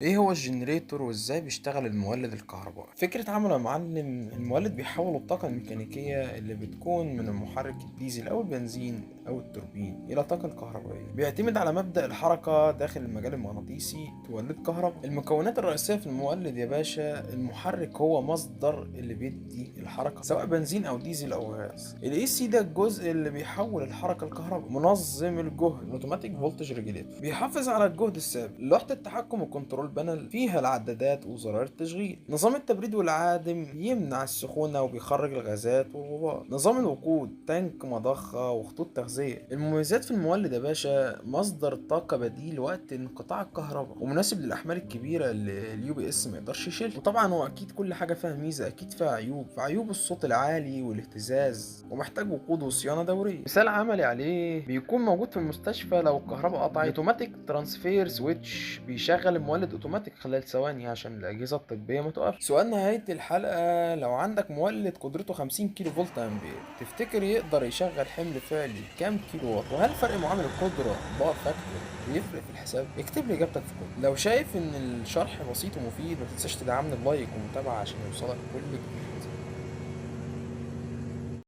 ايه هو ال generator وازاي بيشتغل المولد الكهربائي؟ فكرة عمله يا معلم، المولد بيحول الطاقة الميكانيكية اللي بتكون من المحرك الديزل او البنزين او التوربين الى طاقة الكهربائية. بيعتمد على مبدأ الحركة داخل المجال المغناطيسي تولد كهرباء. المكونات الرئيسية في المولد يا باشا، المحرك هو مصدر اللي بيدي الحركة سواء بنزين او ديزل او غاز. ال AC ده الجزء اللي بيحول الحركة الكهرباء. منظم الجهد automatic voltage regulator بيحافظ على الجهد الثابت. لوحة التحكم ال control panel فيها العدادات وزراير التشغيل. نظام التبريد والعادم يمنع السخونة وبيخرج الغازات والغبار. نظام الوقود tank مضخة وخطوط تغذية. المميزات في المولد يا باشا، مصدر طاقة بديل وقت انقطاع الكهرباء، ومناسب للأحمال الكبيرة اللي ال UPS ما يقدرش يشيلها. وطبعا هو أكيد كل حاجة فيها ميزة أكيد فيها عيوب، فعيوب الصوت العالي والاهتزاز، ومحتاج وقود وصيانة دورية. مثال عملي عليه بيكون موجود في المستشفى لو الكهرباء قطعت، automatic transfer switch بيشغل المولد اوتوماتيك خلال ثواني عشان الاجهزة الطبية ما تقفش. سؤال نهاية الحلقه، لو عندك مولد قدرته 50 كيلو فولت امبير، تفتكر يقدر يشغل حمل فعلي كام كيلو وات؟ وهل فرق معامل القدرة power factor بيفرق في الحساب؟ اكتب لي اجابتك في comment. لو شايف ان الشرح بسيط ومفيد ما تنساش تدعمني ب like ومتابعة عشان يوصلك كل جديد.